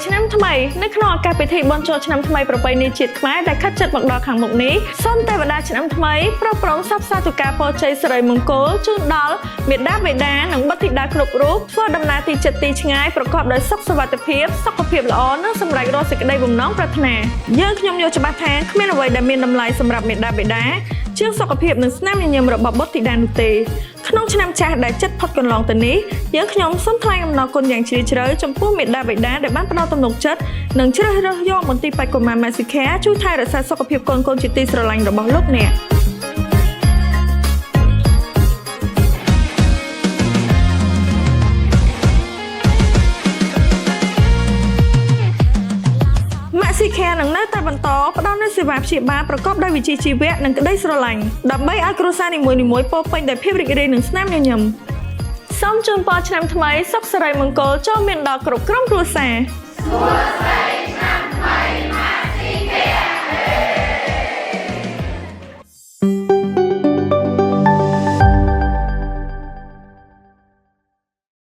ឆ្នាំថ្មីនៅក្នុងឱកាសពិធីបុណ្យចូលឆ្នាំថ្មីប្រពៃណីជាតិខ្មែរដែលខិតជិតមកដល់ខាងមុខនេះសូមទេវតាឆ្នាំថ្មីប្រោះព្រំសព្វសាធុការពរជ័យសិរីមង្គលជូនដល់មេដាបេដានិងបុត្រធីតាគ្រប់រូបធ្វើដំណើរទីជិតទីឆ្ងាយប្រកបដោយសុខសុវត្ថិភាពសុខភាពល្អនិងសម្រេចរាល់សេចក្តីបំណងប្រាថ្នាយើងខ្ញុំយល់ច្បាស់ថាគ្មានអ្វីដែលមានតម្លៃសម្រាប់មេដាបេដាជាងសុខភាពនិងស្នាមញញឹមរបស់បុត្រធីតានោះទេក្នុងឆ្នាំចាស់ដែលជិតផុតកន្លងទៅនេះយើងខ្ញុំសូមថ្លែងអំណរគុណយ៉ាងជ្រាលជ្រៅចំពោះមេដាបេដាដែលបានផ្ដល់ទំនុកចិត្តនិងជ្រើសរើសយកមន្ទីរពេទ្យកុមារ Maxicare ជួយថែរក្សាសុខភាពកូនៗជាទីស្រឡាញ់របស់លោកអ្នក។ Maxicare នឹងនៅតែបន្តផ្ដល់នូវសេវាព្យាបាលប្រកបដោយវិជ្ជាជីវៈនិងក្តីស្រឡាញ់ដើម្បីឲ្យគ្រួសារនីមួយៗពោរពេញដោយភាពរីករាយនិងស្នាមញញឹមសូមជូនពរឆ្នាំថ្មីសុខសិរីមង្គលចូលមានដល់គ្រប់ក្រុមគ្រួសារ។